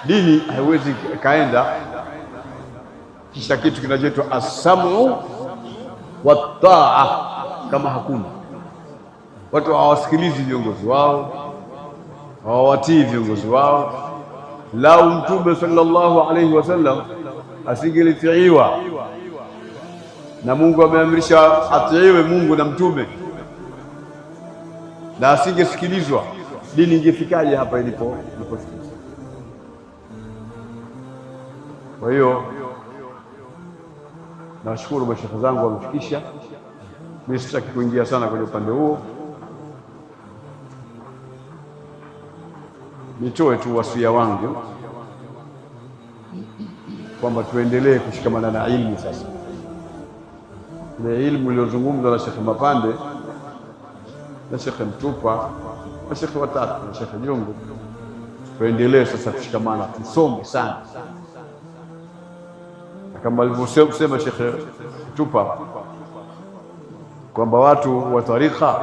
Dini haiwezi kaenda kisha kitu kinachoitwa asamu wataa kama hakuna watu hawasikilizi viongozi wao, hawawatii viongozi wao. Lau Mtume sallallahu alaihi wasallam asingelitiiwa na Mungu ameamrisha atiiwe Mungu na Mtume, na asingesikilizwa, dini ingefikaje hapa ilipo ilipofikia? Kwa hiyo nawashukuru mashekhe zangu wamefikisha. Mimi sitaki kuingia sana kwenye upande huo, nitoe tu wasia wangu kwamba tuendelee kushikamana na ilmu. Sasa ile ilmu iliyozungumzwa na Shekhe Mapande na Shekhe Mtupa na Shekhe watatu na Shekhe Jungu, tuendelee sasa kushikamana, tusome sana, na kama alivyosema Shekhe Mtupa kwamba watu wa tarika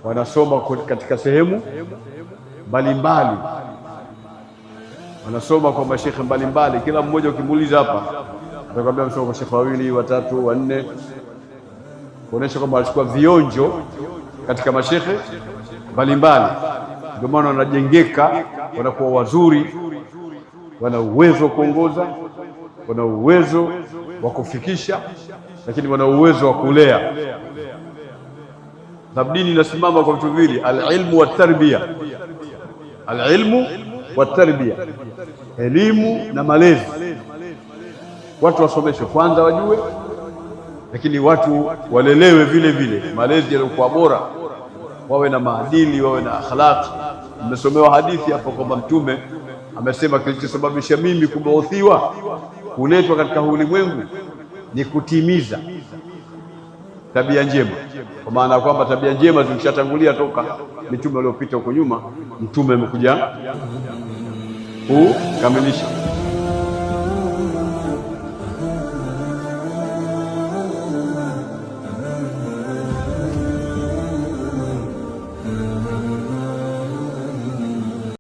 wanasoma katika sehemu mbalimbali, wanasoma kwa mashekhe mbalimbali. Kila mmoja ukimuuliza hapa atakwambia amesoma kwa shekhe wawili, watatu, wanne, kuonesha kwamba wanachukua vionjo katika mashekhe mbalimbali. Ndio maana wanajengeka, wanakuwa wazuri, wana uwezo wa kuongoza, wana uwezo wa kufikisha, lakini wana uwezo wa kulea. Sababu dini inasimama kwa vitu viwili, alilmu watarbia, alilmu watarbia, elimu na malezi. Watu wasomeshwe kwanza wajue, lakini watu walelewe vile vile, malezi yaliyokuwa bora, wawe na maadili, wawe na akhlaq. Mmesomewa hadithi hapo kwamba Mtume amesema kilichosababisha mimi kubauthiwa kuletwa katika ulimwengu ni kutimiza tabia njema, kwa maana ya kwamba tabia njema zilishatangulia toka mitume waliopita huko nyuma. Mtume amekuja kukamilisha.